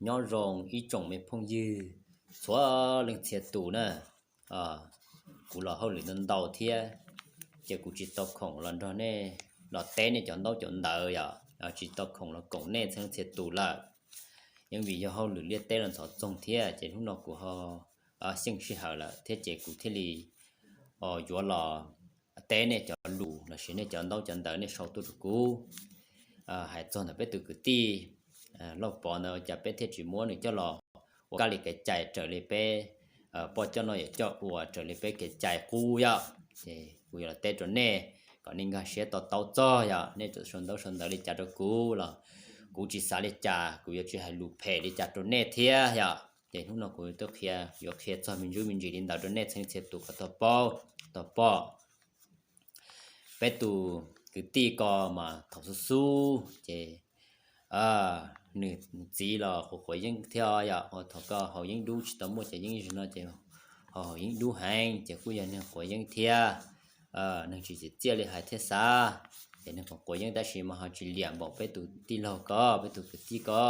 Nyob zoo ib tsoom me phooj ywg txhua leej txhia tus na. Kuv los hauj lwm ntau ntau thiab, ces kuv tsis tau khoom los nrog nej los teb nej cov ntaub cov ntawv yom, tsis tau khoom los koom nej txhua leej txhia tus lawm. Yeej vim yog hauj lwm liaj teb los ntxhov txoog thiab, ces hnub no kuv ho xyeej sij hawm lawm thiab, ces kuv thiaj li yuav los teb nej cov lus los sis nej cov ntaub cov ntawv nej sau tuaj rau kuv. Hais txog ntawm peb tus kwv tij Lauj Pov ntawd, cas peb thiaj tsis muab nws coj los ua kab li kev cai raws li peb poj coj noj yawm coj ua, raws li peb kev cai qub yom. Ces kuv yuav los teb rau nej kom nej nkag siab to taub txog yom. Nej txawm sau ntaub sau ntawv li cas rau kuv los kuv tsis xav li cas, kuv yuav tsis hais lus phem li cas rau nej thiab yom. Ces hnub no kuv twb qhia, yuav qhia txog me ntsuj me ntsis li ntawd rau nej txhua leej txhia tus kom tau paub, tau pom. Peb tus kwv tij ko mas thaum xub xub ces nws txiv los quav quav yeeb thiab yom. Thaum ko haus yeeb dub tsis tau muaj cov yeeb zog no ces haus yeeb dub heev, ces kuj yog neeg quav yeeb thiab. Neeg tsis tsim txiaj li hais thiab xav, ces neeg quav quav yeeb tab sis mas ho tsis liam npaum peb tus tij laug ko, peb tus kwv tij ko.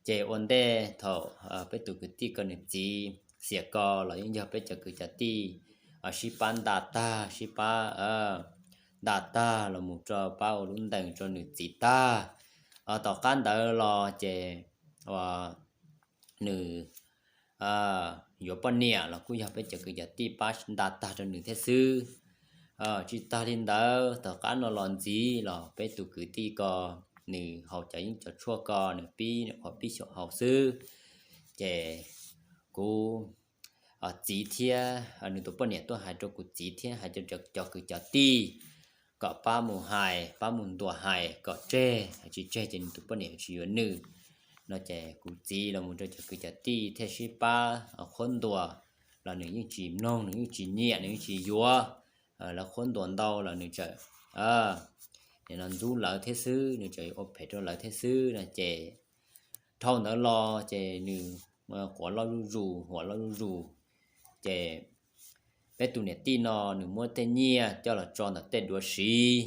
Ces ua ntej thaum peb tus kwv tij ko nws txiv xiam ko los yeej yog peb cov kwv cov tij sib pab nta tag, sib pab nta tag los mus rau pab ua lub ntees rau nws txiv tag. Tom qab ntawd los ces nws yuav poj niam los kuj yog peb cov kwv cov tij pab nta tag rau nws thiab xwb. Tsis tag li ntawd, tom qab no los ntxiv los peb tus kwv tij ko nws haus cov yeeb cov tshuaj ko nws pib, nws qhuav pib xyaum haus xwb. Ces kuv txiv thiab nws tus poj niam tuaj hais rau kuv txiv thiab hais rau cov kwv cov tij kom pab mus hais, pab mus ntuas hais kom tseg, tsis tseg ces nws tus poj niam tsis yuav nws no. Ces kuv txiv los mus rau cov kwv cov tij thiaj sib pab qhuab ntuas los nws yeej tsis mloog, nws yeej tsis nyiam, nws yeej tsis yuav. Lawv qhuab ntuas ntau los nws txawm nim no ntxub lawv thiab xwb, nws txawm ua phem rau lawv thiab xwb no. Ces dhau ntawd los ces nws quav loj zuj zus, huam loj zuj zus. Ces peb tus niam tij no nws muab tej nyiaj coj los tso ntawm tej duav siv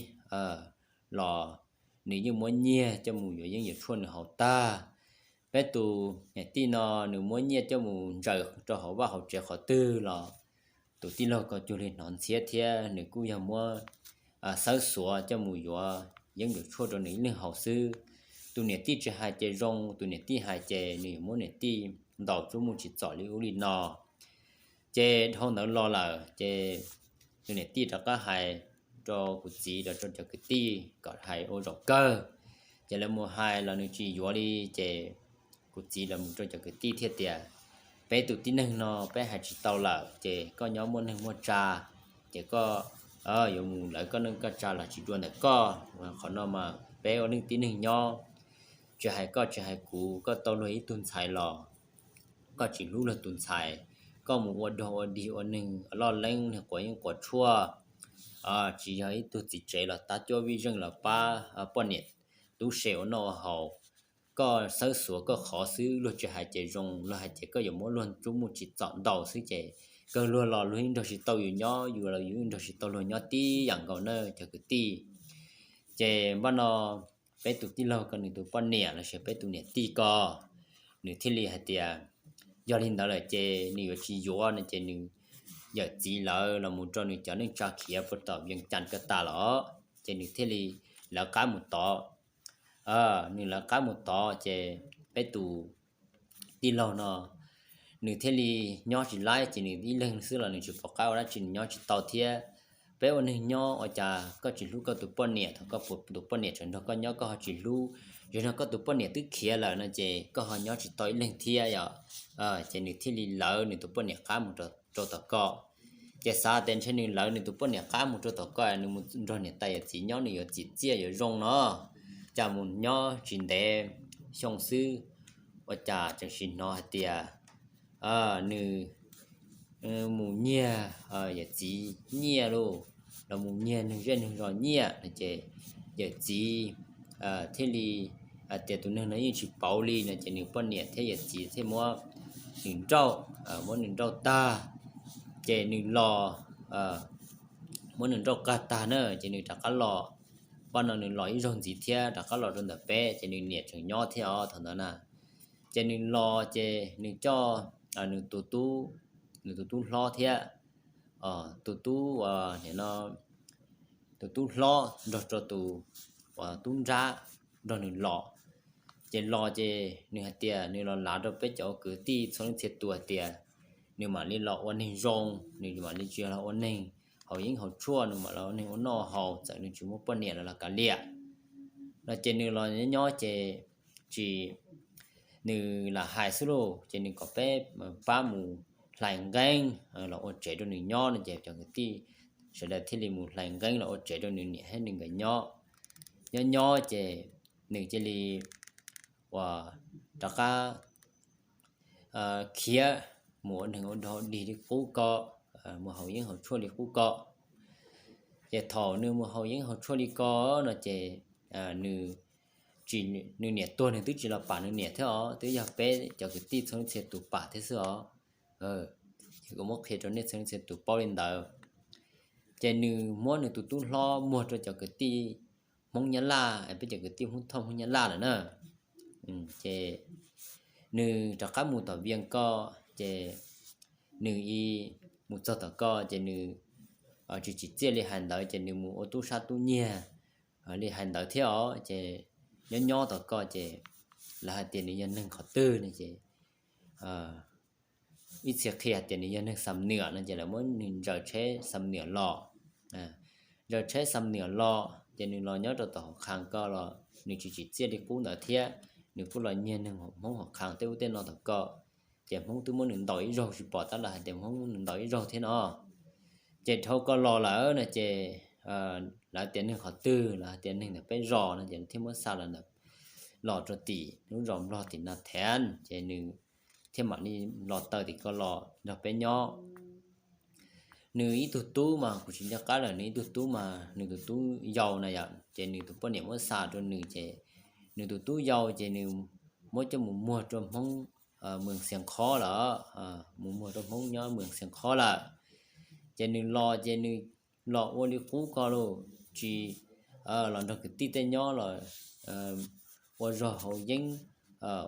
los nws yeej muab nyiaj coj mus yuav yeeb yuav tshuaj nws haus tag. Peb tus niam tij no nws muab nyiaj coj mus ntsaws rau hauv vaj hauv tsev qhov twg los tus tij laug ko cuag li hnov ntxhiab thiab nws kuj yog muab xawb xuav coj mus yuav yeeb yuav tshuaj rau nws ib leeg haus xwb. Tus niam tij tsis hais ces zoo, tus niam tij hais ces nws yuav muab niam tij ntaus txuj muaj tsim txom li ub li no. Ces dhau ntawd los lawm ces tus niam tij rov qab hais rau kuv txiv los rau cov kwv tij kom hais ua zaum kawg. Ces lawv mus hais los nws tsis yuav li, ces kuv txiv los mus rau cov kwv tij thiaj tias, peb tus tib neeg no peb hais tsis tau lawm, ces koj nyob muaj neej muaj tsa, ces koj yuav mus lawv koj neej koj tsa los tsis dua ntawm koj. Qhov no mas peb ua neej tib neeg nyob, tsis hais koj tsis hais kuv, koj tau luag ib tug ntxhais los koj tsis hlub luag tus ntxhais, koj mus ua dog ua dig ua neeg loj leeb, neeg quav yeeb quav tshuaj, tsis yog ib tug txiv tsev los tab cuab vij zeej los pab poj niam tub se ua noj ua haus. Koj xawb xuav koj qhov xwb, luag tsis hais ces zoo, luag hais ces koj yuav muab luag txuj muaj tsim txom ntaus xwb, ces kawg luag los luag yeej nrog tsis tau yus nyob, yus los yus yeej nrog tsis tau luag nyob tib yam nkaus na cov kwv tij. Ces npaj no peb tus tij laug ko nws tus poj niam los sis peb tus niam tij ko nws thiaj li hais tias, yog li ntawd lawm ces nws yuav tsis yuav no ces nws yawm txiv lawv los mus rau nws cov neej tsa khiav puag tom Vees Cas ko tas los, ces nws thiaj li lawv qab mus tod. Nws lawv qab mus tod ces peb tus tij laug no nws thiaj li nyob tsis laib, ces nws ib leeg xwb los nws tsis pom qab ua dab tsi, nws nyob tsis tau thiab. Peb ua neeg nyob ua cas koj tsis hlub koj tus poj niam, thaum koj tus poj niam tseem nrog koj nyob koj ho tsis hlub, yog no koj tus poj niam twb khiav lawm no ces koj ho nyob tsis tau ib leeg thiab yom. Ces nws thiaj li lawv nws tus poj niam qab mus rau tom ko. Ces xav tias ntshe nws lawv nws tus poj niam qab mus rau tom ko nws mus nrog niam tais yawm txiv nyob nws yuav tsim txiaj yuav zoo no, cas mus nyob tsis ntev xyoo xwb ua cas tseem sim hnov hais tias nws mus nyiag yawm txiv nyiaj lauj, los mus nyiag neeg zej neeg zos nyiaj no ces yawm txiv thiaj li hais tias tus neeg no yeej tsis pauv li no ces nws poj niam thiab yawm txiv thiaj muab nws nrauj, muab nws nrauj tag, ces nws los, muab nws nrauj qag tag na ces nws rov qab los. Paj no nws los ib zaug ntxiv thiab rov qab los rau ntawm peb ces nws niam tseem nyob thiab os thaum ntawd na. Ces nws los ces nws coj nws tus tub, nws tus tub hlob thiab tus tub, nim no tus tub hlob nrog rau tus tub nrab nrog nws los. Ces los ces nws hais tias nws los lav rau peb cov kwv tij txhua leej txhia tus hais tias nws mam li los ua neeg zoo, nws mam li tsis los ua neeg haus yeeb haus tshuaj, nws mam los ua neeg ua noj haus, txawm nws tsis muaj poj niam los los kav liam no. Ces nws los nyob nyob ces tsis, nws lam hais xwb lauj, ces nws kom peb pab mus hlais nqeeb los ua tsev rau nws nyob no. Ces cov kwv tij sawv daws thiaj li mus hlais nqeeb los ua tsev rau nws niam thiab nws nkawd nyob. Nyob nyob ces nws cia li uas rov qab khiav mus ua neeg ua dog dig li qub ko, mus haus yeeb haus tshuaj li qub ko. Ces thaum nws mus haus yeeb haus tshuaj li ko no ces nws tsis, nws niam tuag nws twb tsis los pam nws niam thiab os, twb yog peb cov kwv tij txhua leej txhia tus pam thiab xwb os. Ces kuv muab qhia rau nej txhua leej txhia tus paub li ntawd. Ces nws muab nws tus tub hlob muag rau cov kwv tij Hmoob Nyab Laj, peb cov kwv tij Hmoob Thoj Hmoob Nyab Laj lawm na. Ces nws rov qab mus tom Vias ko, ces nws mus txog tom ko ces nws tsis tsim txiaj li hais ntawd, ces nws mus ua tub sab tub nyiag li hais ntawd thiab os. Ces nyob nyob tom ko ces lawv hais tias nws yog neeg qhov twg no ces ib txhia qhia hais tias nws yog neeg Xam Nuam no ces lawv muab nws ntsaws tsheb Xam Nuam los. Ntsaws tsheb Xam Nuam los ces nws los nyob rau tom Hauv Qhas ko los nws tsis tsim txiaj li qub ntawd thiab, nws kuj los nyiag neeg Hmoob Hauv Qhas tej ub tej no tom ko. Ces Hmoob twb muab nws ntaus ib zaug, tsis pom tab lawv hais tias Hmoob muab nws ntaus ib zaug thiab no. Ces dhau ko los lawm no ces lawv tias neeg qhov twg, lawv hais tias neeg ntawm peb zos no ces thiaj muab xa los ntawm, los rau tim lub zos Nplog tim Nas Thev, ces nws thiaj mam li los tawm tim ko los nrog peb nyob. Nws ib tug tub mas kuv tsis nco qab lawm, nws ib tug tub mas nws tus tub yau na yom, ces nws tus poj niam muab xa rau nws ces nws tus tub yau ces nws muab coj mus muag rau Hmoob Mws Xias Qhob lawm, mus muag rau Hmoob nyob Mws Xias Qhob lawm. Ces nws los ces nws los ua li qub ko lauj, tsis los nrog kwv tij tej nyob los ua zog haus yeeb,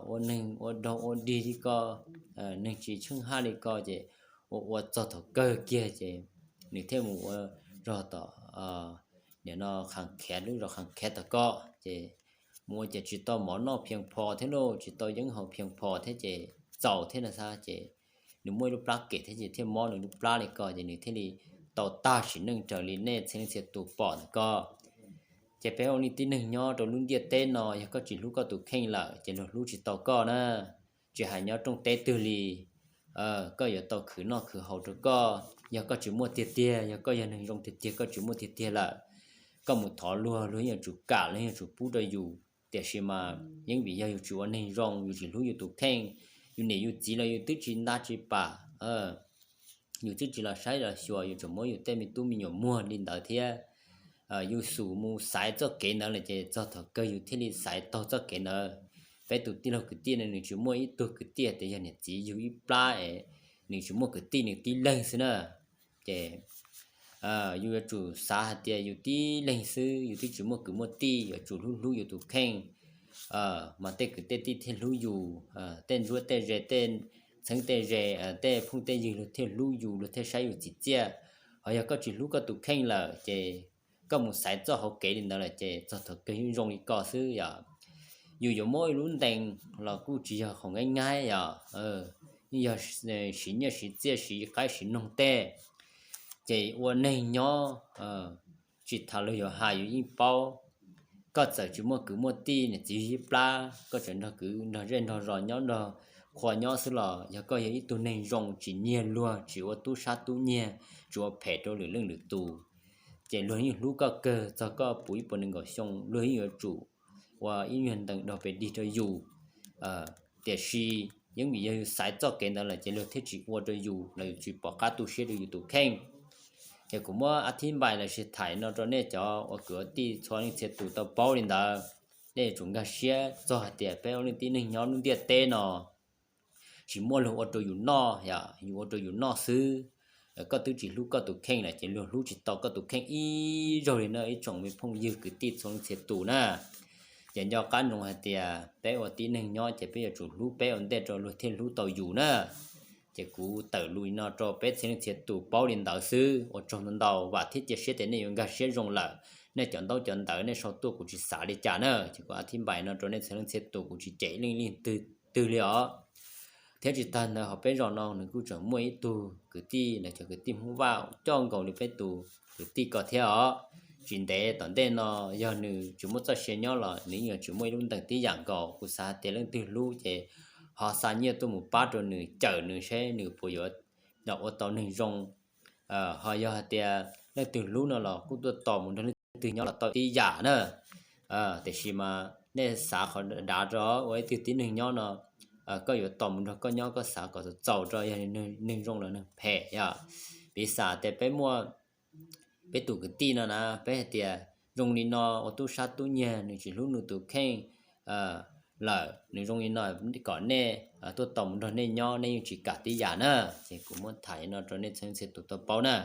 ua neeg ua dog ua dig li ko, neeg tsis tsheej haj li ko ces ua ua txog thaum kawg kiag ces nws thiaj mus ua zog tom nim no Qhas Khav, lub zos Qhas Khav tom ko ces mus ua ces tsis tau mov noj phiaj phom thiab lauj, tsis tau yeeb haus phiaj phom thiab ces txaus thiab no xav ces nws muaj ib lub plab kem thiab ces thiaj mob nws lub plab li ko ces nws thiaj li tau tag sim neej raws li nej txhia leej txhia tus pom ntawm ko. Ces peb ua li tib neeg nyob rau lub ntiaj teb no yog koj tsis hlub koj tus kheej lawm ces luag hlub tsis tau koj na. Tsis hais nyob rooj teb twg li, koj yuav tau khwv noj khwv haus rau koj. Yog koj tsis muaj tiag tiag, yog koj yog neeg zoo tiag tiag, koj tsis muaj tiag tiag lawm, koj mus thov luag, luag yeej yuav tsum kam, luag yeej yuav tsum pub rau yus. Tiam sis mas yeej vim yog yus tsis ua neeg zoo, yus tsis hlub yus tus kheej, yus niam yus txiv los yus twb tsis nta tsis pam, yus twb tsis los saib los xyuas, yus tseem muab yus tej me tub me nyuam muag li ntawd thiab. Yus xub mus xaiv txoj kev ntawd lawm ces txog thaum kawg yus thiaj li xaiv taug txoj kev ntawd. Peb tus tij laug kwv tij no nws tsis muaj ib tug kwv tij tias yog niam txiv yug ib plab es nws tsis muaj kwv tij nws tib leeg xwb na. Ces yus yuav tsum xav hais tias yus tib leeg xwb, yus twb tsis muaj kwv muaj tij, yuav tsum hlub hlub yus tus kheej, mas tej kwv tej tij thiaj hlub yus, tej ntsuab tej ze, tej txheeb tej ze, tej phooj tej ywg luag thiaj hlub yus, luag thiaj saib yus txim txiaj. Ho yog koj tsis hlub koj tus kheej lawm ces koj mus xaiv txoj hauv kev li ntawd lawm ces txog thaum kawg yeej zoo li ko xwb yom. Yus yuav muab ib lub ntees los kuj tsis yog qhov nyaib nyaib yom, yeej yog siv nyiaj siv txiaj siv qaib siv noog tej. Ces ua neeg nyob tsis tas luag yuav hais yus yeej paub. Koj txawm tsis muaj kwv muaj tij, niam txiv yug ib plab, koj tseem nrog kwv nrog zej nrog zos nyob nrog qhua nyob xwb los yog koj yog ib tug neeg zoo tsis nyiag luag, tsis ua tub sab tub nyiag, tsis ua phem rau lwm leej lwm tus, ces luag yeej hlub koj kawg txog koj puv ib puas nees nkaum xyoo, luag yeej yuav tsum ua ib nyuag ntees dog pes dig rau yus. Tiam sis yeej vim yog yus xaiv txoj kev ntawd lawm ces luag thiaj tsis ua rau yus los yus tsis pom qab tu siab rau yus tus kheej. Ces kuv muab ab thib npais los sis thaim no rau nej cov ua kwv ua tij txhua leej txhia tus tau paub li ntawd. Nej yuav tsum nkag siab txog hais tias peb ua leej tib neeg nyob lub ntiaj teb no tsis muaj luag ua rau yus noj, yus ua rau yus noj xwb. Koj twb tsis hlub koj tus kheej lawm ces luag hlub tsis tau koj tus kheej ib zaug li na ib tsoom me phooj ywg kwv tij txhua leej txhia tus na. Ces nco qab ntsoov hais tias peb ua tib neeg nyob ces peb yuav tsum hlub peb ua ntej rau luag thiaj hlub tau yus na. Ces kuv tawm lus li no rau peb txhia leej txhia tus paub li ntawd xwb. Ua tsaug ntau ntau, vam thiab cia siab tias nej yuav nkag siab zoo lawm. Nej cov ntaub cov ntawv nej sau tuaj kuv tsis xav li cas na, ces kuv a thib npais no rau nej txhia leej txhia tus, kuv tsis cem leej twg li os. Thiab tsis tag ntawd, hauv peb zos no nws kuj tseem muaj ib tug kwv tij, lawv cov kwv tij Hmoob Vaj coj nkaus li peb tus kwv tij ko thiab os. Tsis ntev tom ntej no, yog nws tsis muaj txoj sia nyob los nws yeej yuav tsis muaj ib lub ntees tib yam nkaus. Kuv xav hais tias leej twg hlub ces ho xa nyiaj tuaj mus pab rau nws, cawm nws seb nws puas yuav ua tau neeg zoo. Ho yog hais tias leej twg hlub no los kuj tuaj tos mus nrog leej twg nyob los tau tib yam na. Tiam sis mas nej xav qhov dav rau ua ib tug tib neeg nyob no, koj yuav tos mus nrog koj nyob, koj xav kom txaus txaus rau yog neeg zoo los neeg phem yom. Piv xam tias peb muaj peb tus kwv tij no na, peb hais tias zoo li no ua tub sab tub nyiag, nws tsis hlub nws tus kheej lawm, nws zoo li no kom nej tuaj tos mus nrog nej nyob, nej yeej tsis kam tib yam na. Ces kuv muab tham li no rau nej txhia leej txhia tus tau paub na.